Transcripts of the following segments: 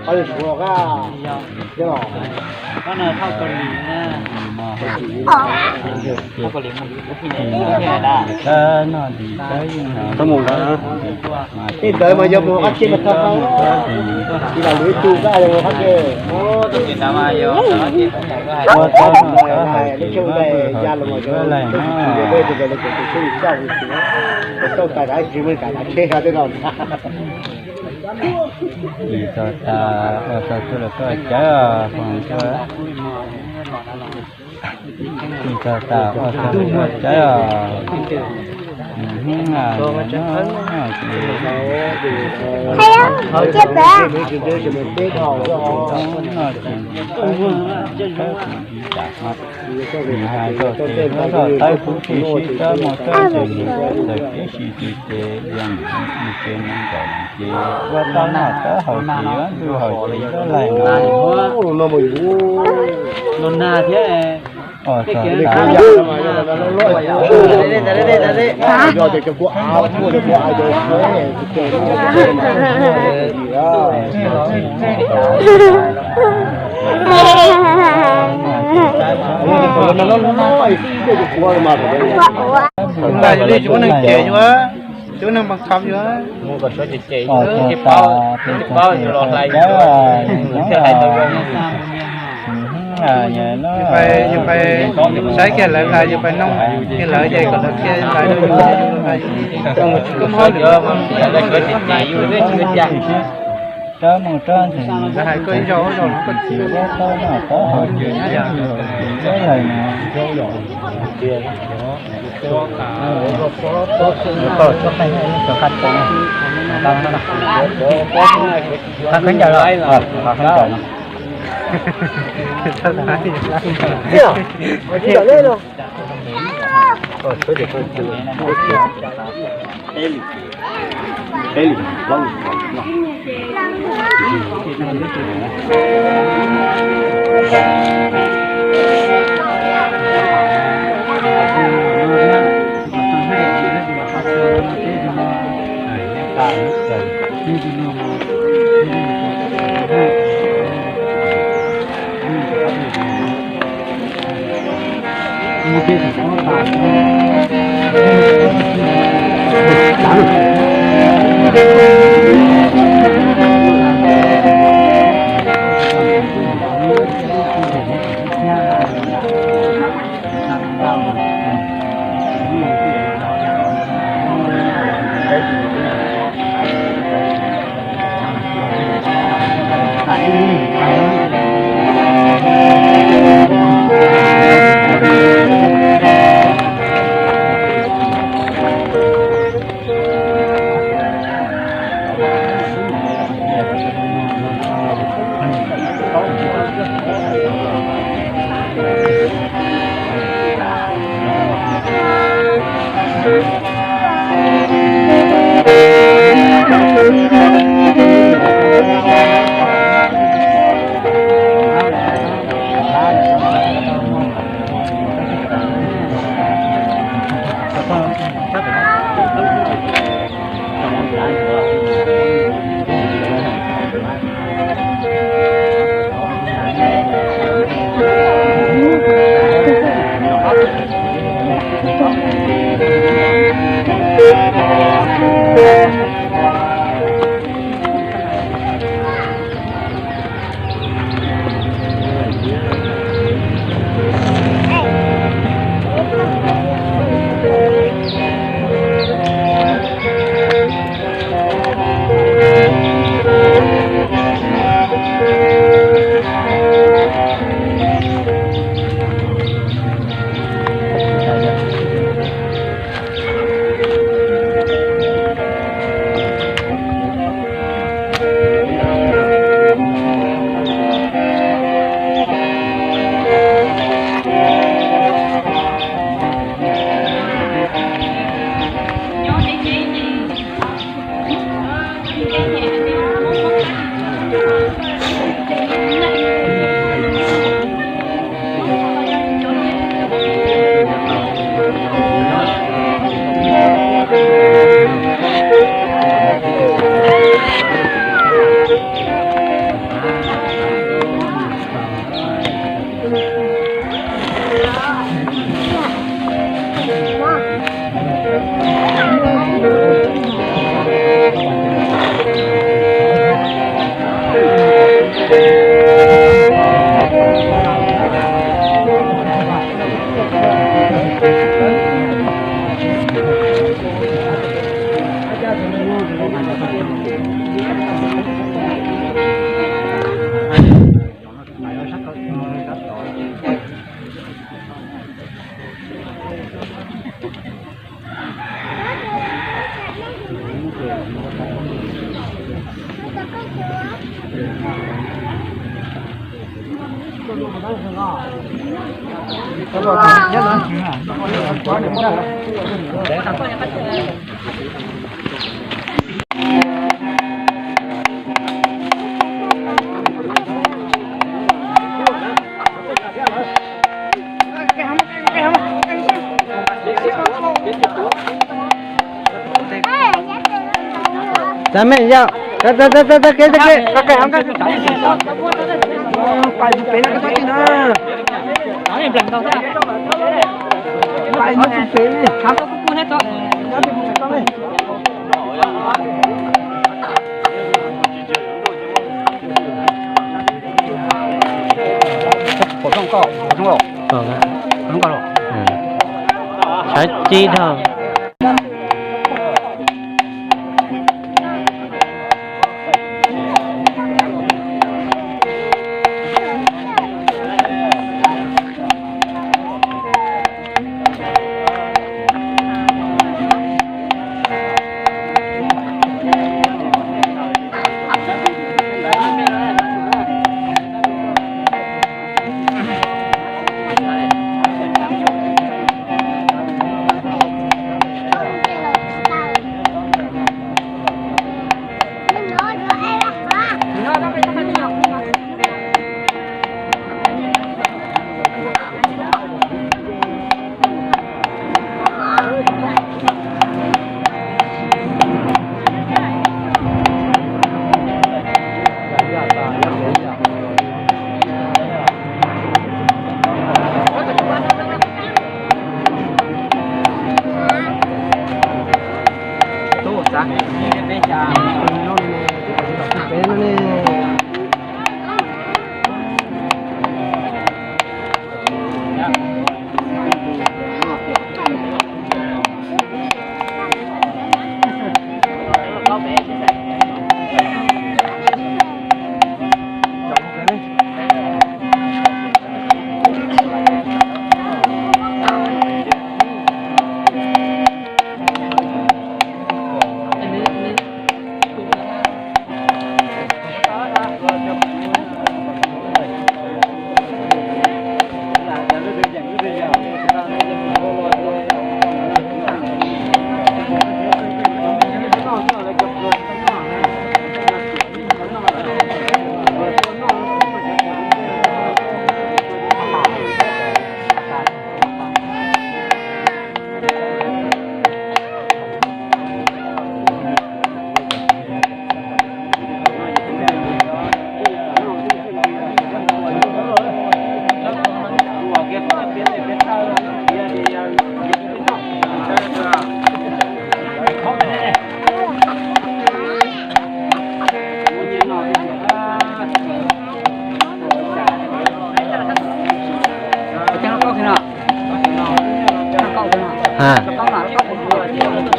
Qhov yog suav qab, yog, tej ntawd mas yog mus qab tsev mas tau, tsis los lwm tus qab yog mus qab tsev. Tsis tau tas, ua txog tas, ua txog tuaj los koj cawv, tsis tau tas, ua txog tuaj cawv os. Nws hais rau ces hlob zog tawb kuv tij sib tawb mus tawb ces nws txawm kev sib tw ces yog nws tsev neeg nkaum ces ua tau noj tawb haus ces ua ntuj haus ces tawb laig no. Os, Ntag yus li tsis muaj neeg cem yus, tsis muaj neeg npog kham yus. Tsis paub, tsis paub yus los hlais yus, yus thiaj hais tau zoo. Yus pais, yus pais saib kiag lawv hlais, yus pais noog kiag lawv ces kom lawv qhia hlais rau yus. Koj mus tsis koj mob lwm, lawv sawv tsis cem yus, lawv tsis ua cas. Lawv hais koj ib zaug ob zaug los koj tsis ua, koj tsis ua, koj tsis ua lawm no. Tag me yau, tag tag tag tag kev tag kev. Saib cib dhau.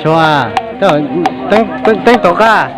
Sua, teeb tom qab.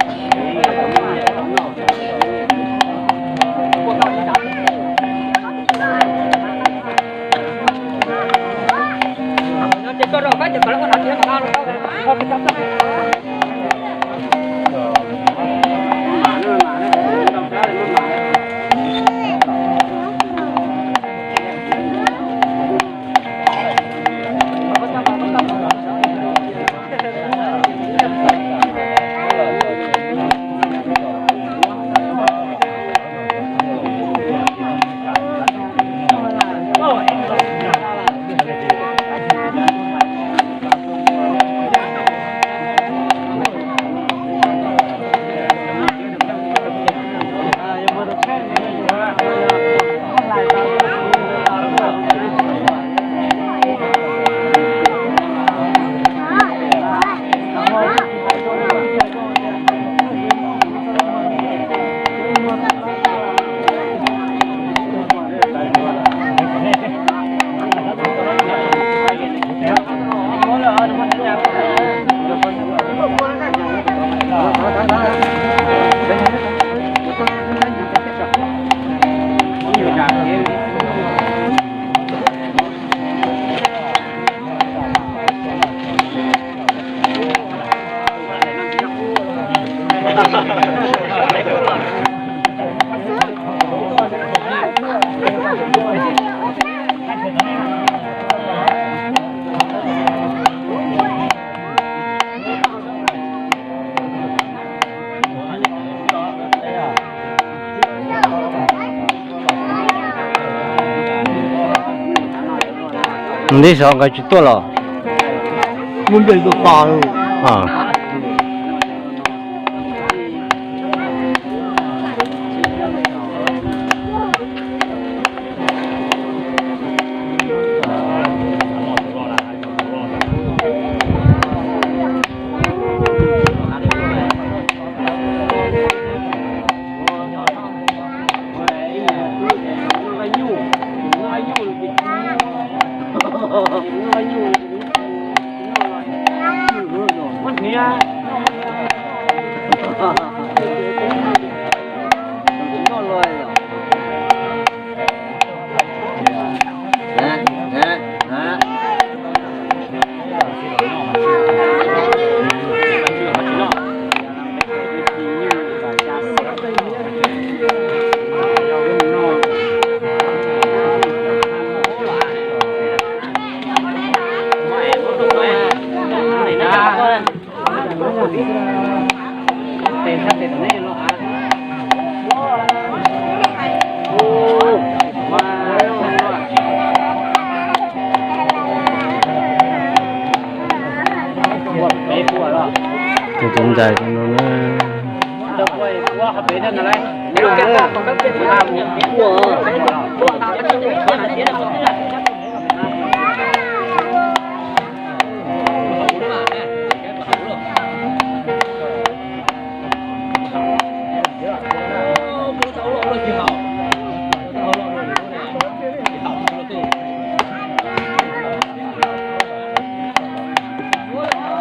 Ntib zog nkawd tsis tuaj los? Muab nplej tuaj pov. Tus ntxais tus no na.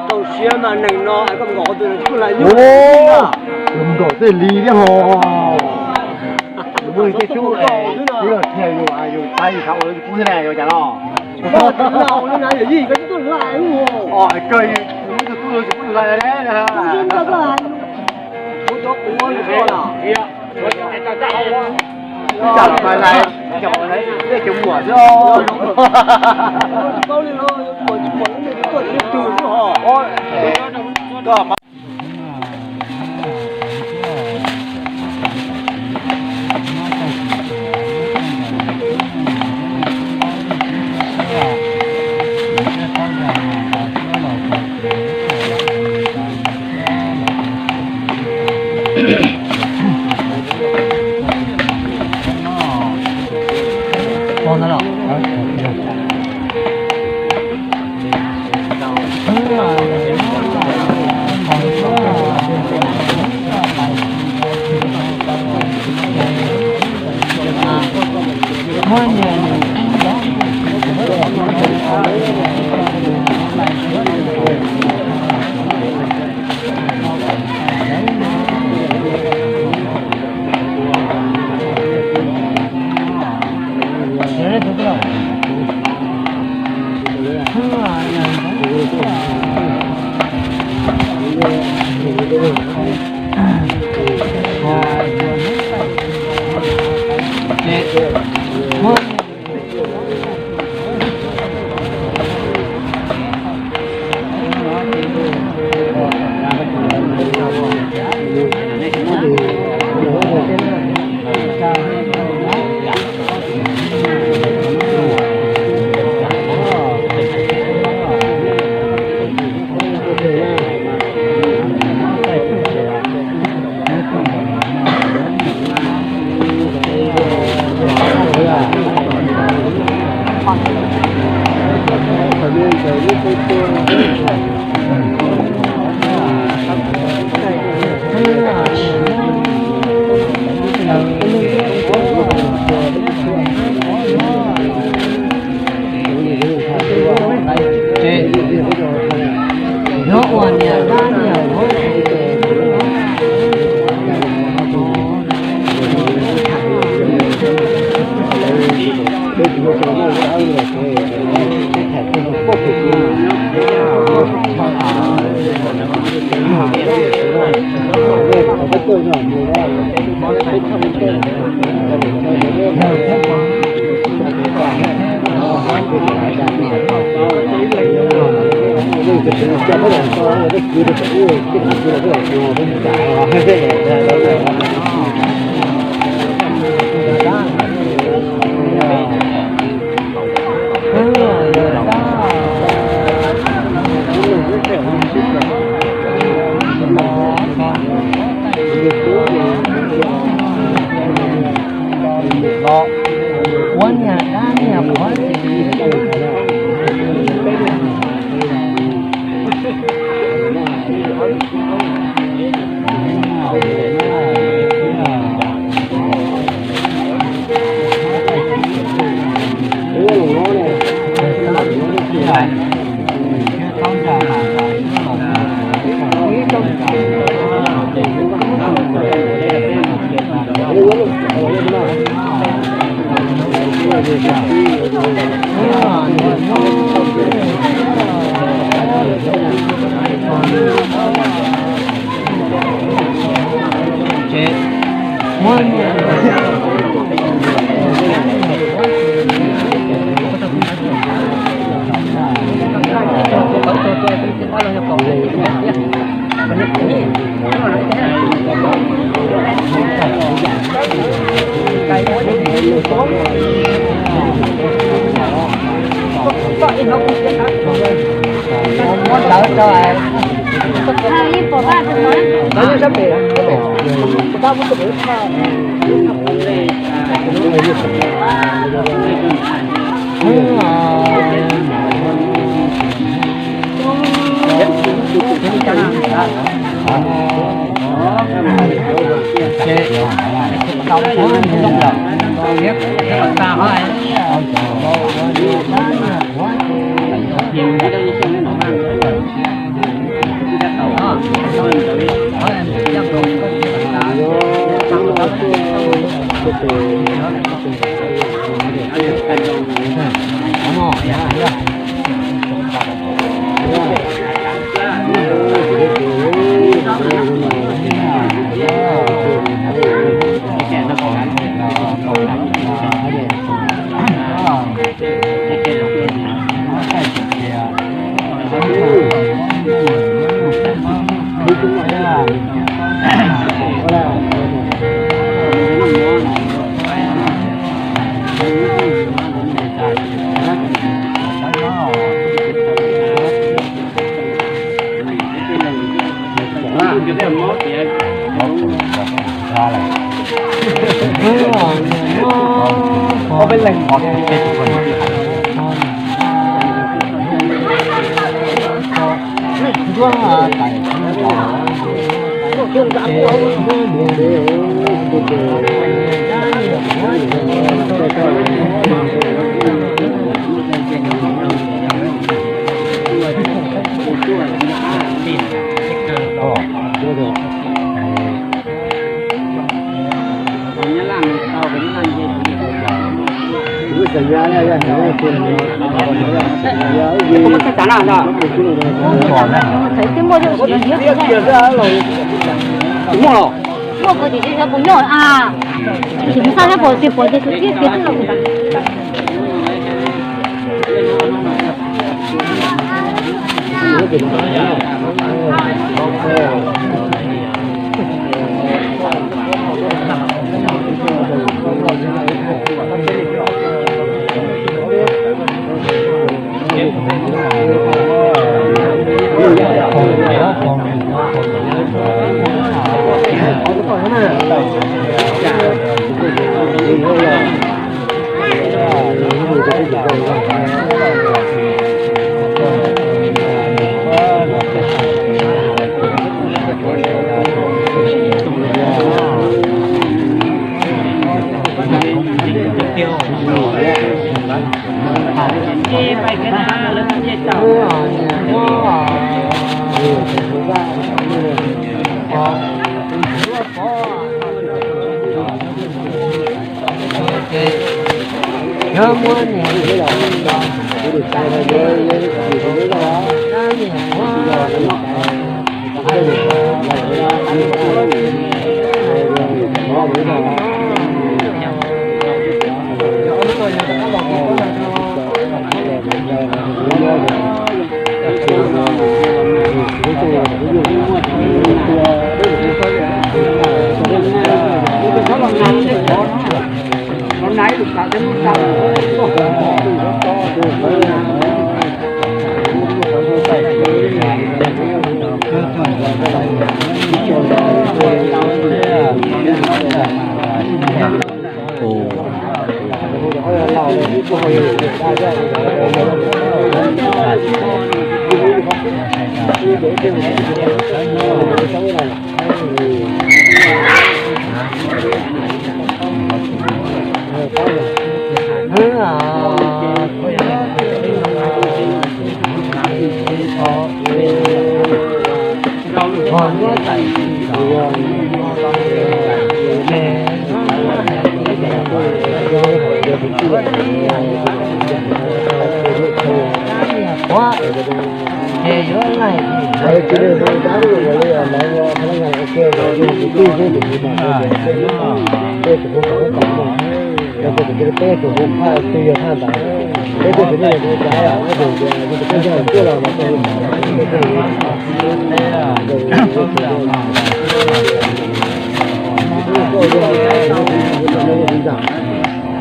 Rau siab mas neeg no koj nkaum qhov twg los kuj hlais nyuj. Nkaum tej li thiab ho. Muaj tej tub los thiaj yus, yus tab yus xav ua li kuv thiab ne, yuav cas los. Koj twb hlais, koj twb hlais. Koj yus, yus tub los tsis pub yus hlais ne. Tsam los mas hlais, cov hlais tej cov muam xwb os. Muaj los? Muaj ko ces xyov puas nyob a. Tsis muaj xab nyob puas tias puas ces xyov tias tias twb los.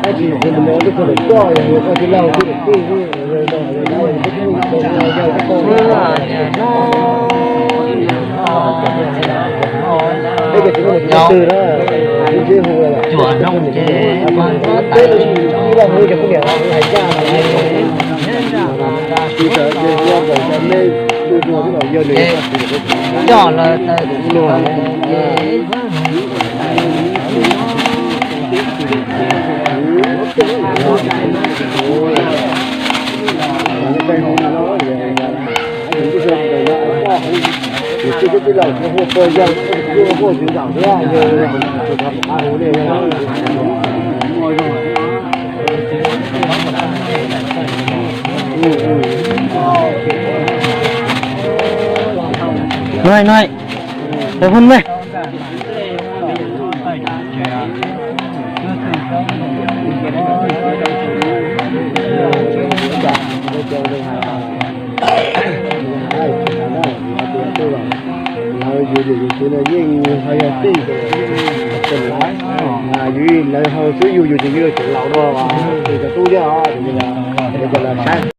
Cuam no ces peb lub sij tau. Coj los tas luag ces Nuav, nuav, peb phooj ywg. Lawv yug yug yug tsev no yeej ho yog tij, lawv ho xub yug yug ces yug tseem laus dua, tub thiab os, lawv saib.